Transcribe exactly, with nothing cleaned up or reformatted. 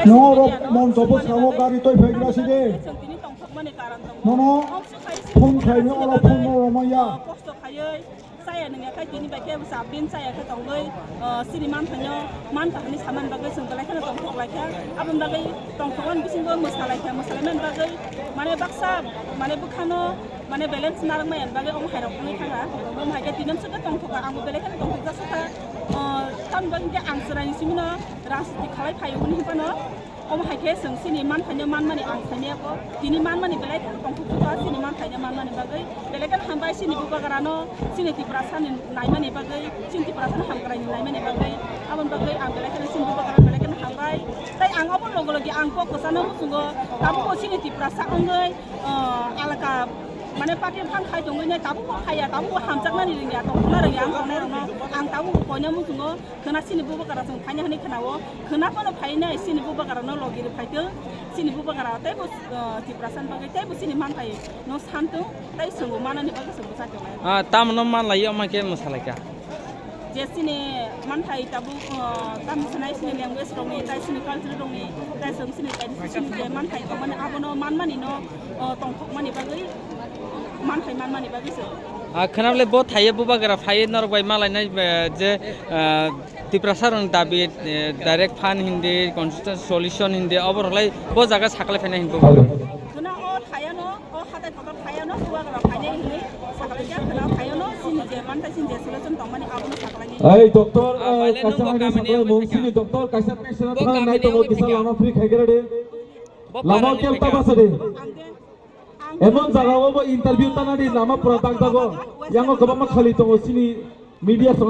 Norok moncho bwskango gari twi phaigra si de. Nono phone khlaini, oro phone no romaya. Saya nungya khai tini bai khe bwsa bini saya khe tongwi, ah, sini man thaino, man tha hwnwi saman bagwi chwng belai kheno tongthok lai kha. Aboni bagwi tongthok ani bisingo mwsa lai kha, mwsa lai mani bagwi mane baksa mane bwkhano mane balance narwk maya bagwi omo hai rok wngwi thang kha. Omo hai khe tini amswk khe tongthok kha, ang bo belai kheno tongthok jak kha. Ah, tamni bagwi khe ang chwraini simi no rajniti khalai phai hwnwi phano. Omo hai khe chwng chini manthaino manmani ang saimaya kho. Tini manmani belai kheno tongthok kha, chini manthaino manmani bagwi. Belai kheno hambai chini bubagrano, chini Tiprasani naimani bagwi, chini Tiprasani hamkraini naimani bagwi. Aboni bagwi ang belai kheno chini bubagrano belai kheno hambai. Tai ang obo logi logi ang kok kwchano muchungo, tabukbo chini Tiprasa wngwi, ah, alaka mane party phang khai tongwi nai, tabukbo phaiya, tabukbo hamjaknani rwngya, tongthokna rwngya ang tongnairokno. Ang tabukbo koina muchungo. Khwna chini bubagra chwng phaina hwnwi khwnao. Khwna phano phainai chini bubagrano logi rw phaitwng. Chini bubagra teibo, uh, Tiprasani bagwi teibo chini manthai no santwng tei chwngbo manani bagwi chwngbo chatongnai. Ah, tamno manlaiyo, omo khe mwsalaikha. Je chini manthai tabuk, uh, tamo sanai chini language rokni, tai chini culture rokni, tai chwng chini tradition chini je manthai tongmani abono manmani no, uh, tongthokmani bagwi, manthai manmani bagwi se. Ah, khwnamle bo thaiye bubagra phaiye norok bai malainai, eh, je, ah, Tiprasa rokni dabi, eh, direct fund hindi, constitutional solution hindi, obo rok lai bo jaga saklai phaina hindi. Khwna o thayano, o hatai kotor thayano, bubagra phainai hindi, saklai kha khwna o thayano, chini je manthai chini je solution tongmani abono saklai ni. Ei, doctor, ah, eh, baile kaisa nungbo hai kamini saklai mung, sini doctor kaisa patient thang nai tongo, kisa lama free khai khe radi. Lama kel ta basa de. Ang de, Emon jaga o bo interview tana di lama pura tang tago. Yang o kwbangma khali tongo chini media song.